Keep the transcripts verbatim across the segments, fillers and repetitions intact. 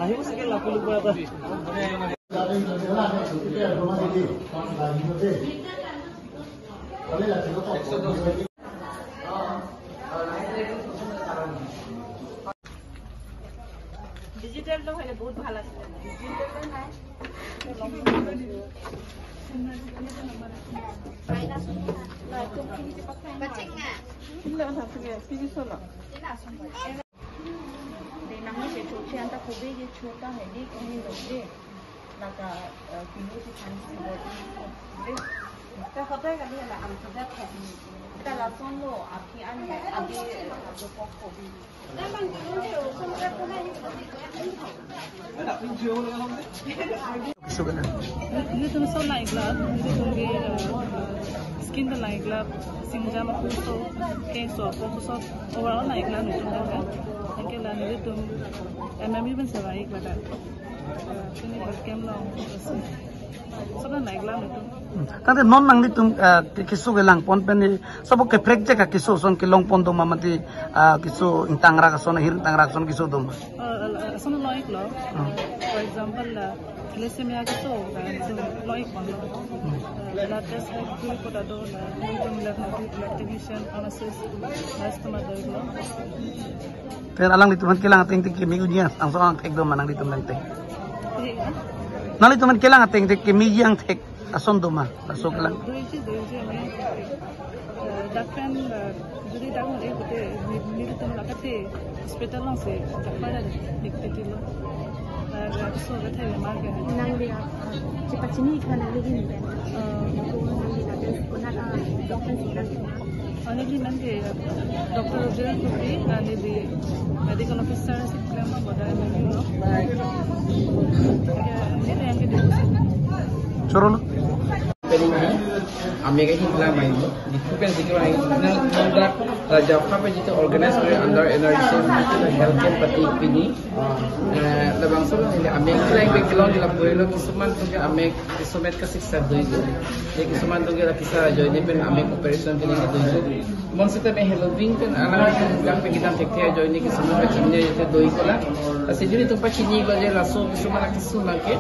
আহিব চাগে লাকুলুকৰ পৰা। ডিজিটেলটো হ'লে বহুত ভাল আছিলে। ডিজিটেলটো নাই। De nang ni se choche anta kobe je chota hai de kami lo de. Laka, eh, kilo si than si bo de. Te hotel kali la ang hotel hai. Ta lason lo, aphi an hai, adi, eh, jo pok kobe. Nelitum so nai glove, nelitum ke, eh, skin ta nai glove, singjam ako so, ke so ako so, overall nai glove nelitum ke. Anke la nelitum M M U pen serai glove. Eh, sini bat kem long, so na nai glove nelitum. Hmm. Tangte non nanglitum, eh, ke keso kelang pon pen ni, sobo ke project keso ason kelong pon do ma mati, ah, keso ingtang rak ason, ahir ingtang rak ason keso do ma? Eh, eh, ason lo-ik lo. Hmm. For example, la thalassemia keso, la ason lo-ik pon lo. Hmm. Eh, blood test la kuli pota do, la nelitum lab na, lab technician, pharmacist, la ason ma do-ik lo. Pen alanglitum aphan kelang ateng ateng keme ujian, angso angthek do ma nanglitum ateng? Iya. Nanglitum aphan kelang ateng ateng keme ujian thek ason do ma, laso kelang? Doji, doji, ami, eh, dak pen, eh, jodi dak un-e pute, ni, nelitum la kate hospital along si dak pada dik titi lo. Eh, dak so kate le mar ke. Nangli, ah, chepachini kha nangli hin pen. Eh. Nangli dak pen kona ka doctor si nang. Ani di man ke, eh, Doctor Roger Kuki, ani di medical officer si klem ma boda M M U lo. Ke, ini yang ke di. Choro lo. Peri nai, amega hingla mai lo, di kupen sikit mai, na, na, Raja Pha pe jito organize kore under N R E C M health camp pati pini. Eh, labangso lo, ini amega hingla ke kelong di lapu lo, kisuman atum ke amega, kisuman ke siksa do-ik lo. Ye kisuman atum ke la kisa ajoine pen amega operation pini do-ik lo. Bonsita me helo bing pen alang dak pe kedam thekthe ajoine kisuman pachini je do-ik lo. Lasi juri atum pachini lo je laso kisuman la kisuman ke.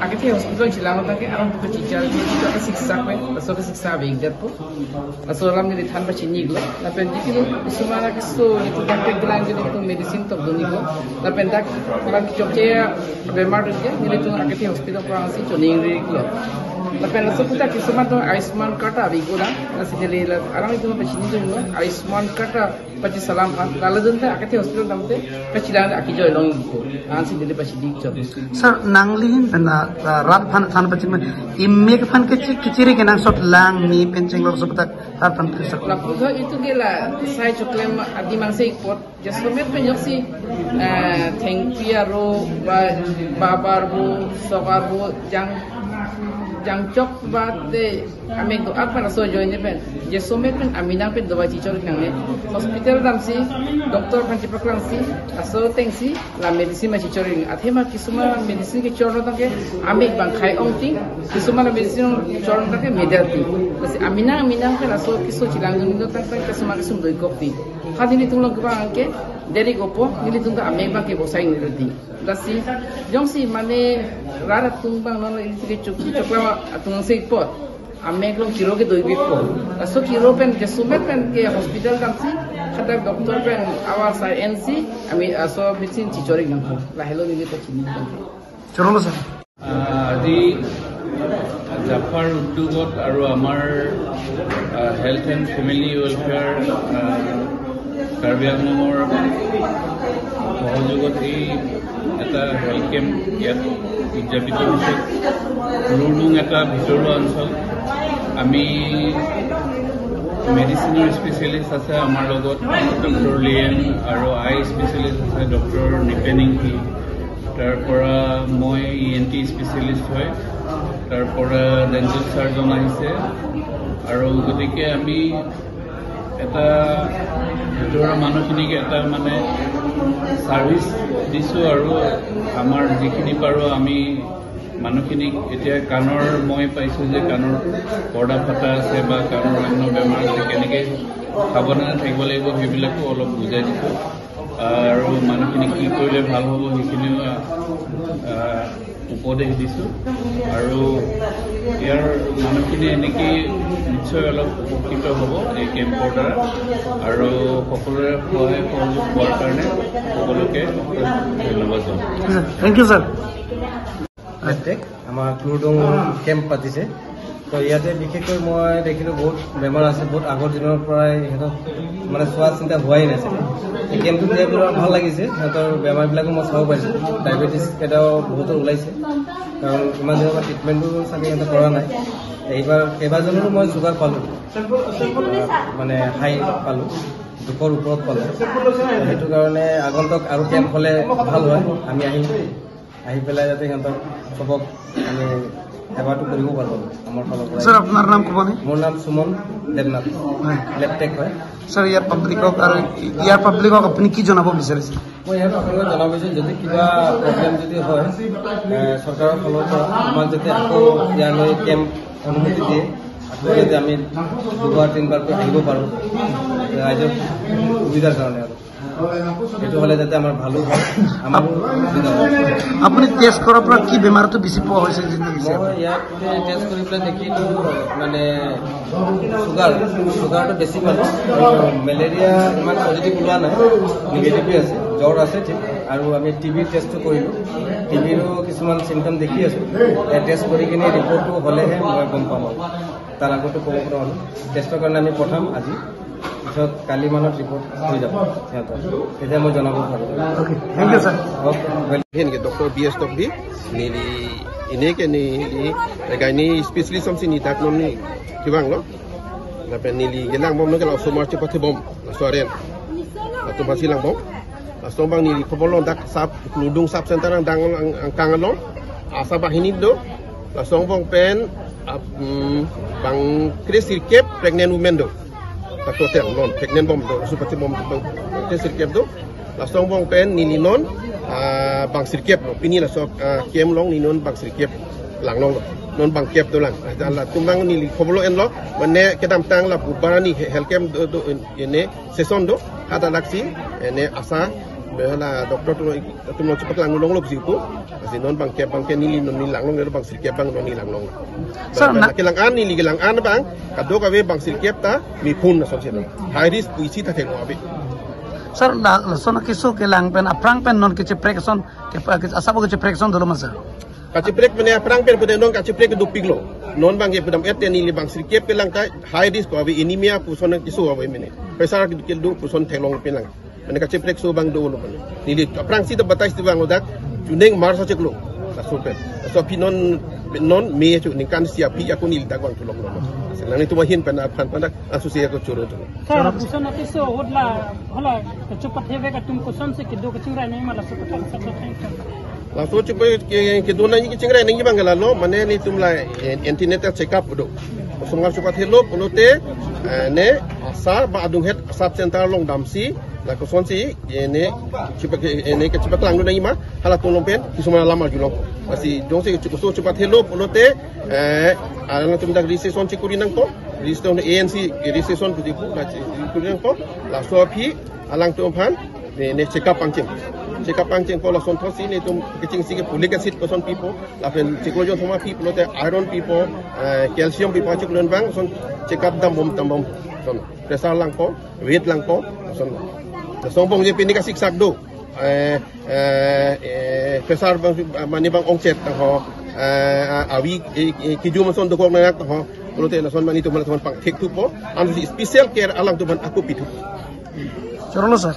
Akethe hospital chelang tangte alang atum chichar ke, ke siksa pe, laso ke siksa vekdet po. Laso alam neli than pachini lo. Lapen jikilo kisuman la keso nelitum dak ke kelang jikilo medicine tok do-ik lo. Lapen dak bang chokche bemar do je, nelitum akethe hospital pura si choningri-ik lo. Lapen laso aputhak kisuman atum Ayushman card ta ave ko la, lasi neli la alanglitum pachini lo, Ayushman card ta pachisalam aphan, lalo dun ta akethe hospital damte, pachilang ta akejoi long-ik ko, ansi neli pachini chot. Sir, nangli hin pen la, la rat aphan than pachini, immek aphan kechi-, kechiri kenangsot lang ni pen chenglo laso aputhak rat aphan pisa. Lapu tho itum ke la sai choklem adim angse-ik apot, jasemet pen joksi, eh, thengpi arvo, ba, babar arvo, sok arvo, jang, jangchok ba te amega do-an pen laso ajoine pen. Jasemet pen aminang pen dawai chichor-ik nangne. Hospital damsi, doctor aphan chepaklangsi, laso atengsi, la medicine ma chichor-ik. Athema kisuman medicine kechor lo tangte, amega bang khai ong ti, kisuman medicine chor lo tangte medal ti. Lasi aminang, aminang pen laso keso chelang dun lo tangte, kisuman kesung do-ik kok ti. Ha nelitum along kevang ke, deri gopo, nelitum ta amega bang ke bosai neli di. Lasi, jongsi mane rat atum bang non ili ke chok, choklam atum se apot. Amega along kiro ke do-ik po. Laso kiro pen jasemet pen ke hospital damsi, hadak doctor pen awa sai ensi, ami laso medicine chichor-ik nangpo. Lahelo neli pachini nangpo. Choro lo sir. আহ, আজি জাফাৰ উদ্যোগত আৰু আমাৰ, আহ, health and family welfare, আহ, কাৰ্বি আংলঙৰ সহযোগত এই এটা health camp ইয়াত উদযাপিত হৈছে। ৰুৰডুং এটা ভিতৰুৱা অঞ্চল। আমি মেডিচিনৰ স্পেচিয়েলিষ্ট আছে আমাৰ লগত, ডক্টৰ লিয়েন, আৰু আই স্পেচিয়েলিষ্ট আছে ডক্টৰ নিপেন ইংতি। তাৰ পৰা মই ই এন টি স্পেচিয়েলিষ্ট হয়, তাৰ পৰা ডেণ্টেল চাৰ্জন আহিছে। আৰু গতিকে আমি এটা ভিতৰুৱা মানুহখিনিক এটা মানে ছাৰ্ভিচ দিছোঁ আৰু আমাৰ যিখিনি পাৰোঁ আমি মানুহখিনিক এতিয়া কাণৰ, মই পাইছোঁ যে কাণৰ পৰ্দা ফটা আছে বা কাণৰ অন্য বেমাৰ আছে, কেনেকে সাৱধানে থাকিব লাগিব সেইবিলাকো অলপ বুজাই দিছোঁ। আৰু মানুহখিনি কি কৰিলে ভাল হ'ব, সেইখিনিও, আহ, উপদেশ দিছোঁ। আৰু ইয়াৰ মানুহখিনি এনেকেই নিশ্চয় অলপ উপকৃত হ'ব এই কেম্পৰ দ্বাৰা। আৰু সকলোৰে সহায় সহযোগ হোৱাৰ কাৰণে সকলোকে ধন্যবাদ জনাওঁ। Thank you sir. লেপটেক আমাৰ ক্লুডুং কেম্প পাতিছে। তো ইয়াতে বিশেষকৈ মই দেখিলোঁ বহুত বেমাৰ আছে, বহুত আগৰ দিনৰ পৰাই সিহঁতক মানে চোৱা চিন্তা হোৱাই নাছিলে। এই কেম্পটো দিয়াৰ পিছত ভাল লাগিছে, সিহঁতৰ বেমাৰবিলাকো মই চাব পাৰিছোঁ। ডায়েবেটিছ এটাও বহুতৰ ওলাইছে, কাৰণ ইমান দিনৰ পৰা ট্ৰিটমেণ্টো চাগে সিহঁতে কৰা নাই। এইবাৰ কেইবাজনৰো মই যোগাৰ পালোঁ, মানে হাই পালোঁ, দুশৰ ওপৰত পালোঁ। সেইটো কাৰণে আগন্তুক আৰু কেম্প হ'লে ভাল হয়, আমি আহিম। আহি পেলাই যাতে সিহঁতক চবক আমি সেৱাটো কৰিব পাৰোঁ আমাৰ ফালৰ পৰা। ছাৰ, আপোনাৰ নাম ক'ব নে? মোৰ নাম সুমন দেৱনাথ, হয়। লেপটেক হয়। ছাৰ, ইয়াৰ পাব্লিকক আৰু ইয়াৰ পাব্লিকক আপুনি কি জনাব বিচাৰিছে? মই ইয়াৰ পাব্লিকক জনাব বিচাৰিছোঁ, যদি কিবা প্ৰব্লেম যদি হয়, এ, চৰকাৰৰ ফালৰ পৰা আমাক যাতে আকৌ ইয়ালৈ কেম্প অনুমতি দিয়ে, আকৌ যাতে আমি দুবাৰ তিনিবাৰকৈ আহিব পাৰোঁ ৰাইজৰ সুবিধাৰ কাৰণে আৰু। সেইটো হ'লে যাতে আমাৰ ভালো হয়, আমাৰো সুবিধা হয়। আপুনি টেষ্ট কৰাৰ পৰা কি বেমাৰটো বেছি পোৱা হৈছে? মই ইয়াত টেষ্ট কৰি পেলাই দেখিলোঁ মানে চুগাৰ, চুগাৰটো বেছি পালোঁ। আৰু মেলেৰিয়া ইমান পজিটিভ ওলোৱা নাই, নিগেটিভে আছে, জ্বৰ আছে ঠিক। আৰু আমি টি বিৰ টেষ্টটো কৰিলোঁ, টি বিৰো কিছুমান চিমটম দেখি আছোঁ। টেষ্ট কৰি কিনে ৰিপৰ্টটো হ'লেহে মই গম পাম আৰু। তাৰ আগতে ক'ব পৰা হ'লোঁ। টেষ্টৰ কাৰণে আমি পঠাম আজি, পিছত কালি মানত ৰিপৰ্ট হৈ যাব সিহঁতৰ, তেতিয়া মই জনাব পাৰিম। Okay, thank you sir. Okay, welcome. Henke Doctor B S Tokbi, neli ini ke neli gaini specialist samsi ni dak non ni kevanglo. Lapen neli kelang bom ke la osomar chepathe bom, soaren. Latum pasi lang bom. Laso bang neli khobor lo dak sub, Kludung sub center ang dang ang, ang kang along. Asa banghini do. Laso bang pen ap, mm, bang kre sirkep pregnant women do. Laso hotel non pregnant bom do, laso pati bom do, bang kre sirkep do. Laso bang pen neli non, ah, bang sirkep lo. Pini laso, ah, kem long neli non bang sirkep lang long lo. Non bang kep dolang. Latum bang neli khobor lo enlo. Mane kedamtang la Budbar arni he-, health camp do, do, ene session do. Hadak laksi ene asa, be hala doctor atum, atum lo chepaklang longlo pusi pu. Lasi non bang kep bang ke neli non neli lang long, bang sirkep bang non neli lang long. Sir, Bang na- kelang an neli kelang an bang, kadokave bang sirkep ta mi phun na sonsino. High risk puisi ta thek lo abi. Sir, la, lason keso kelang pen, aphrang pen non kacheprek ason, ke, ke, asap kacheprek ason dolo ma sir? Kacheprek mane aphrang pen pute non kacheprek dopik lo. Non bang ke pudam et neli bang sirkep kelang ta high risk pu abi, anemia puson keso abi mene. Pressure ke do puson theklong pen lang. Mane kacheprek so bang dolo mane. Neli aphrangsi ta batai ti bang lo dak, June March achiklo. Laso pen. Laso aphi non, non May chu ningkan isi aphi ako neli dak bang tulok lo. Selang itu mahin pen aphan pen dak asu si ako choro tu. Sir, lapuson ati so hodla, hala, kachepathevek atum kosonsi kedo kachingrai nangji ma laso pathak sa pathak. Laso chepa ke, kedo nangji kachingrai nangji bang lalo, mane nelitum la, eh, antenatal check up do. Osomar chepathelo pulote, eh, ne asa ba adunghet sub center along damsi, la kosonsi, eh, ne chepa ke, eh, ne kachepaklang do nangji ma, halatum along pen, kisoma alam arjulong. Lasi jongsi chekoso chepathelo pulote, eh, alangtum dak registration chekuri nangpo, registration A N C registration pusi pu, la chekuri nangpo, laso aphi, alangtum aphan, ne, ne check up pangcheng. Check up pangchengpo, lason thotsi netum kechengsi ke folic acid koson pipo, lapen chiklo jon thoma pi pulote iron pipo, eh, calcium pipo, chiklo jon bang son check up dam bom dam bom. Son pressure langpo, weight langpo, son. Son bong je pini ka siksak do. Eh, eh, eh, pressure bang, mane bang ongchet ho, eh, awi, eh, eh, kijum son dokok nangnak ho. Pulote lason mane tum lason pangthek thupo. Ansi special care alangtum aphan ako pithu. চৰণ ছাৰ,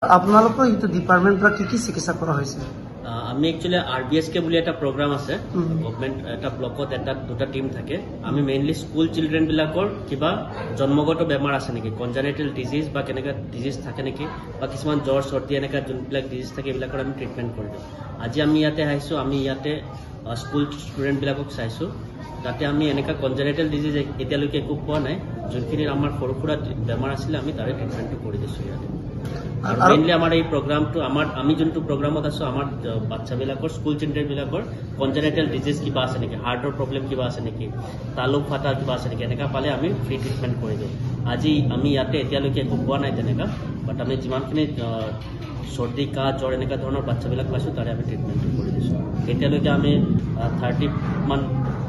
আপোনালোকৰ এইটো ডিপাৰ্টমেণ্টৰ পৰা কি কি চিকিৎসা কৰা হৈছে? আহ, আমি একচুৱেলি আৰ বি এছ কে বুলি এটা প্ৰগ্ৰাম আছে। উম। গভৰ্ণমেণ্ট এটা ব্লকত এটা দুটা টিম থাকে। আমি মেইনলি স্কুল চিলড্ৰেনবিলাকৰ কিবা জন্মগত বেমাৰ আছে নেকি, কনজেনিটেল ডিজিজ বা কেনেকুৱা ডিজিজ থাকে নেকি, বা কিছুমান জ্বৰ চৰ্দি এনেকুৱা যোনবিলাক ডিজিজ থাকে, এইবিলাকৰ আমি ট্ৰিটমেণ্ট কৰি দিওঁ। আজি আমি ইয়াতে আহিছোঁ, আমি ইয়াতে, আহ, স্কুল ষ্টুডেণ্টবিলাকক চাইছোঁ। তাতে আমি এনেকা কনজেনিটেল ডিজিজ এতিয়ালৈকে একো পোৱা নাই। যোনখিনিৰ আমাৰ সৰু সুৰা বেমাৰ আছিলে, আমি তাৰে ট্ৰিটমেণ্টটো কৰি দিছোঁ ইয়াতে। আৰু আৰু মেইনলি আমাৰ এই প্ৰগ্ৰামটো, আমাৰ, আমি যোনটো প্ৰগ্ৰামত আছোঁ, আমাৰ, আহ, বাচ্চাবিলাকৰ, স্কুল চিলড্ৰেনবিলাকৰ কনজেনিটেল ডিজিজ কিবা আছে নেকি, হাৰ্টৰ প্ৰব্লেম কিবা আছে নেকি, তালু ফাটা কিবা আছে নেকি, এনেকা পালে আমি ফ্ৰী ট্ৰিটমেণ্ট কৰি দিওঁ। আজি আমি ইয়াতে এতিয়ালৈকে একো পোৱা নাই তেনেকা, বাট আমি যিমানখিনি, আহ, চৰ্দি, কাহ, জ্বৰ এনেকা ধৰণৰ বাচ্চাবিলাক পাইছোঁ, তাৰে আমি ট্ৰিটমেণ্টটো কৰি দিছোঁ। এতিয়ালৈকে আমি, আহ, থাৰ্টি মান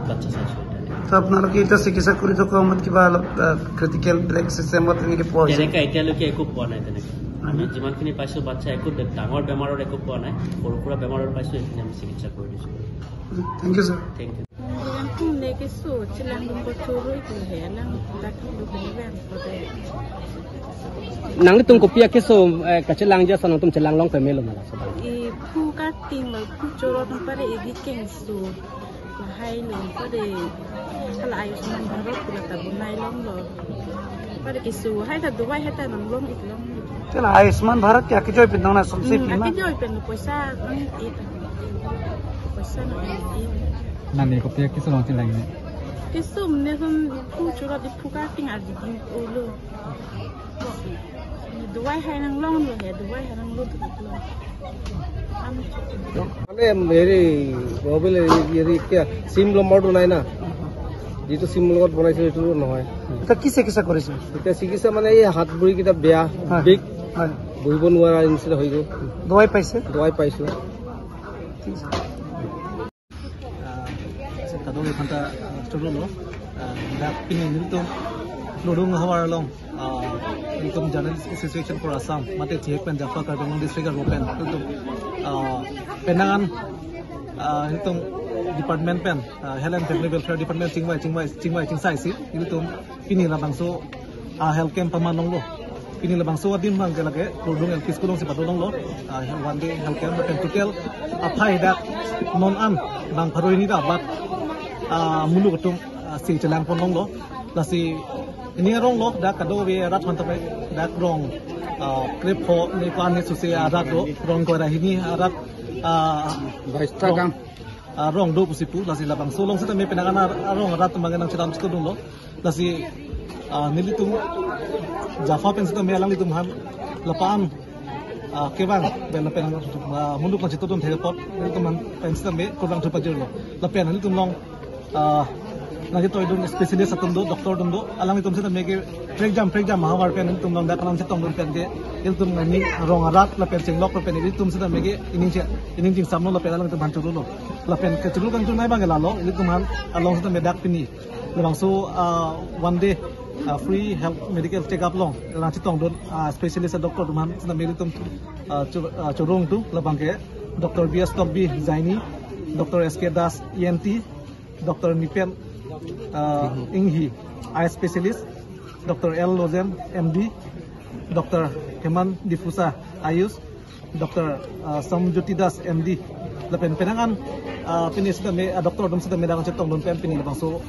বাচ্চা চাইছোঁ এতিয়ালৈকে। তো আপোনালোকে এতিয়া চিকিৎসা কৰি থকা সময়ত কিবা অলপ, আহ, ক্ৰিটিকেল ব্ৰেক চিষ্টেমত এনেকে পোৱা হৈছে? তেনেকা এতিয়ালৈকে একো পোৱা নাই তেনেকা। আমি যিমানখিনি পাইছোঁ বাচ্চা, একো বে-, ডাঙৰ বেমাৰৰ একো পোৱা নাই, সৰু সুৰা বেমাৰৰ পাইছোঁ, এইখিনি আমি চিকিৎসা কৰি দিছোঁ। Thank you, sir. Thank you. Yang kung ne ke so, chelang dun ko choro itu he, lang dak lu ke ben ko de. Nanglitum kopi akeso, eh, kachelang ason nangtum chelang long pame lo ma laso? I phu kating lo, phu choro tum pare i di keng so. Lahai lo pare. Hala Ayushman Bharat pu la ta bunai longlo. Pare ke so, hai ta dawai hai ta nang long ik long. Te la Ayushman Bharat ke akejoi pen nang na sumsi Hmm, pi ma? Akejoi pen poisa nang ik. Poisa nang ik. Nani kopi akeso nangchelang ne? Kesum ne hum phu choro di phu kating arji ding ulo. Dawai hai nang long lo he, dawai hai nang lo tu lo. Am মানে হেৰি, মোবাইল হেৰি, হেৰি কিয়া, চিম নম্বৰটো নাই না, যিটো চিম লগত বনাইছে সেইটো নহয়। এতিয়া কি চিকিৎসা কৰিছে? এতিয়া চিকিৎসা মানে এই হাত ভৰিকেইটা বেয়া, হয়। বিষ, হয়। বহিব নোৱাৰা নিচিনা হৈ গ'ল। দৱাই পাইছে? দৱাই পাইছোঁ। ঠিক আছে। Ah, sa kadokave aphanta, ah, choro lo, ah, dak pini nelitum Kludong havar along, ah, nelitum Journalist Association for Assam, mate chihek pen JAFA Karbi Anglong District arlo pen, nelitum, ah, penang an, ah, nelitum department pen, ah, Health and Family Welfare Department chingvai, chingvai, chingvai, chingsai si, nelitum pini labangso, ah, health camp paman longlo. Pini labangso adim abang ke lake Kludong L P School alongsi pado longlo, ah, one day health camp, lapen total aphai dak non an bang pharo hini ta bat, ah, muluk atum, ah, si chelang pon longlo. Lasi pini arong lo dak kadokave arat aphanta pe dak rong, ah, krepho ne pan ne suse arat do, rong ingkoi ra hini arat, ah, Baista rong, gang. Ah, rong do pusi pu, lasi labangso along seta me penang an ar-, arong arat abang nangcheram chetodun lo. Lasi, ah, nelitum JAFA pen seta me alanglitum aphan lapu-an, ah, kevang pen, pen, ah, muluk nangchetodun thek apot nelitum aphan pen seta me kurvangthu pajirlo. Lapen nelitum along, ah, nangchetoidun specialist atum do, doctor atum do, alanglitum seta me ke prekjam prekjam ahavar pen nelitum along dak nangchetongdun pen ke, ilitum nani rong arat lapen chenglok lapen ilitum seta me ke ining che, ining chingsamlo lapen alanglitum aphan chorolo. Lapen kechoro kangchornei abang ke lalo, ilitum aphan along seta me dak pini labangso, ah, one day, ah, free health medical check up along nangchetongdun, ah, specialist doctor atum aphan seta me ilitum, ah, cho-, ah, chorong tu labang ke Doctor B S Tokbi, gynae, Doctor S K Das, E N T, Doctor Nipen, ah, Inghi, eye specialist, Doctor L Lozen, M D, Doctor Heman D'Souza, Ayush, Doctor, ah, Samjyoti Das, M D, lapen penang an, ah, pini seta me, ah, doctor atum seta me dak chetongdun pen pini labangso,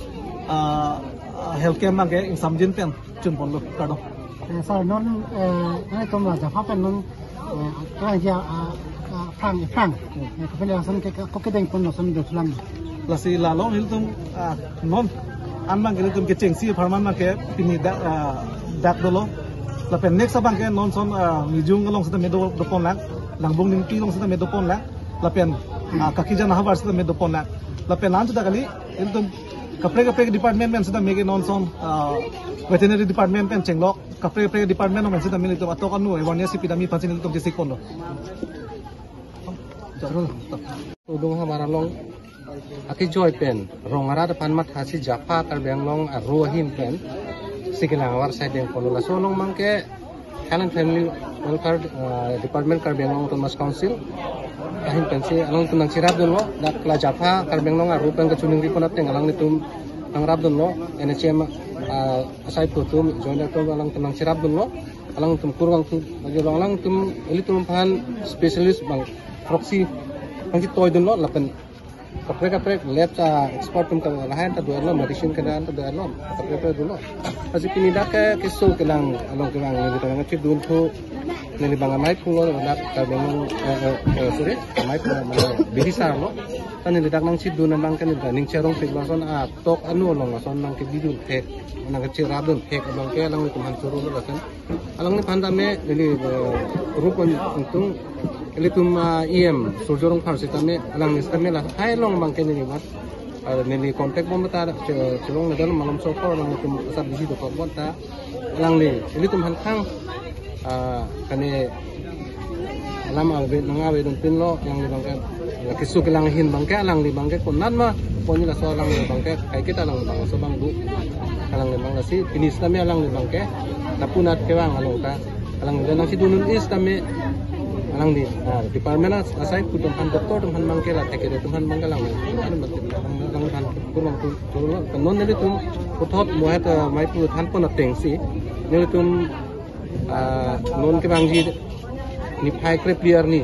ah, ah, health camp abang ke ingsamjin pen chun ponlo, kardom. Eh, sir, non, eh, nelitum la JAFA pen non, eh, kali ya, ah, ah, aphrang, aphrang. Eh, kopi ason ke, ke, kokedeng pon ason do sulang. Lasi lalo ilitum, ah, non an abang ke ilitum kechengsi apharman abang ke pini dak, ah, dak dolo. Lapen next abang ke non ason, ah, Mijung along seta me do, dopon lang. Langbung Ningpi along seta me dopon lang. Lapen, ah, Kakijan ahavar seta me dopon lang. Lapen lan chuta kali, ilitum kaprek kaprek department pen seta me ke non ason, ah, veterinary department pen chenglok, kaprek kaprek department pen seta me ilitum atok anu awareness si pidami aphan si ilitum chesik ponlo. Kludong havar along akejoi pen rong arat aphan mathasi JAFA Karbi Anglong aro ahin pen si kelang avarsai deng ponlo. Laso along abang ke Health and Family Welfare, ah, Department, Karbi Anglong Autonomous Council ahin pensi alangtum nangcherapdunlo, dak la JAFA Karbi Anglong aro pen kachiningri pon ateng alanglitum nangrapdunlo, N H M, ah, asai atum, joint atum alangtum nangcherapdunlo, alangtum kurvangthu pajirlo, alangtum ilitum aphan specialist abang proxy nangchetoidunlo, lapen kaprek kaprek lab ta expert atum ta lahai ta do-etlo, medicine kedo-an ta do-etlo, kaprek kaprek dolo. Lasi pini dak ke keso kelang along kelang neli abang nangchedun thu, neli abang amei phunglo dak Karbi Anglong, eh, eh, eh, sorry, amei phung mane bihisarlo. Kan neli dak nangchedun abang kan neli dak ning cherong pik lason atok anu along lason nangkebi dunthek, nangkecherap dunthek abang ke alanglitum aphan choro lo lason. Alangliphan tame neli, eh, rup an-, antung ilitum, ah, E M Surjya Rongphar sitame alangli sitame lahai along abang ke neli mat, ah, neli contact bom ta che-, chelong nadal malom sokor alanglitum asap busy dokok bom ta. Alangli, ilitum aphan thang, ah, kane alam ave, nang avedun pinlo, alangli abang ke, la keso kelang ahin abang ke, alangli abang ke konat ma, poni laso alangli abang ke, kaiketa alangli abang laso abang do, alangli abang lasi, pini sitame alangli abang ke, lapu anat kevang along ta, alangli nangchedun un-e sitame, alangli, ah, department as-, asai pu atum aphan, doctor atum aphan abang ke, la thekere atum aphan abang ke alangli, alangli abang ke, alangli aphan, kurang tu, Choro lo, non nelitum puthot mohet, eh, maipu thanpon atengsi. Nelitum, ah, non kevangji niphai krephli arni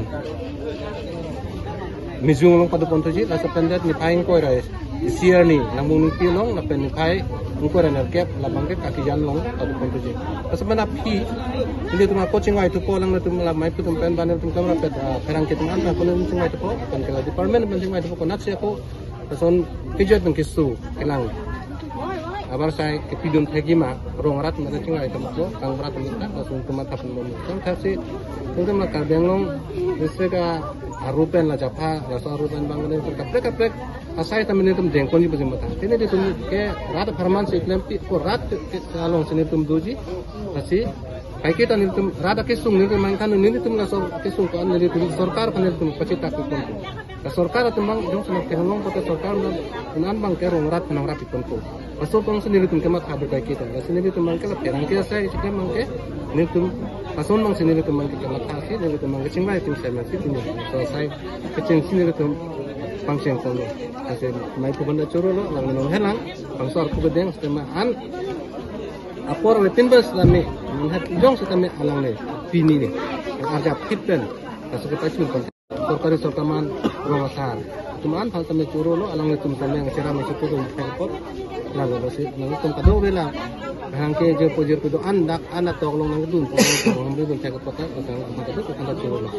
Mijung along padopon thuji, laso pen det niphai ingkoi ra isi arni Langbung Ningpi along, lapen niphai ingkoi ra nerkep labang ke Kakijan along padopon thuji. Laso pen aphi, nelitum ako chingvai thupo, alanglitum la maipu atum pen, ba nelitum klemrap-et, ah, pherangke atum an ako nelitum chingvai thupo, pen ke la department pen chingvai thupo, konatsi ako lason kejut pen keso kelang avarsai kepidun thekji ma, rong arat mena chingvai atum ko, kang arat mena, lason atum athap mena. Tangthasi, atum la Karbi Anglong district a-aru pen la japha, laso aru pen abang nelitum kaprek kaprek asai ta nelitum dengponji pu jim matha. Pini nelitum ke rat apharman si klempi, ko rat ke alongsi nelitum doji, lasi kaiketa nelitum rat akesung nelitum mangthan, nelitum laso kesung ko-an nelitum sorkar aphan nelitum pachethak pon. Ka sorkar atum abang jongsi nangkehonglong pote sorkar abang, un-an abang ke rong arat nang rap ponpo. Laso abang si nelitum kematha do kaiketa. Lasi nelitum abang ke la pherangke asai, isi ke abang ke nelitum, lason abang si nelitum abang ke kemathasi, nelitum abang ke chingvai atum asai masi atum. So asai kechengsi nelitum pangcheng ponlo. Lasi maipu abang ta choro lo, alang non helang, bangso arpu kedeng, sitame an apor le tin bas lame, manhat jong sitame alangli, pini ni. Arjap hit pen, kaso kita chun pen. Sorkari sorkar aman, rong asar. Atum an aphan tame choro lo, alanglitum tame nangcherap nangchepu dunthek apot. Lalu basi, nangtum kadokave la. Hangke je pojir kedo-an dak, an atok along nangdun, pojir along nangdun thek apot, eh, atum an kadokave choro lo.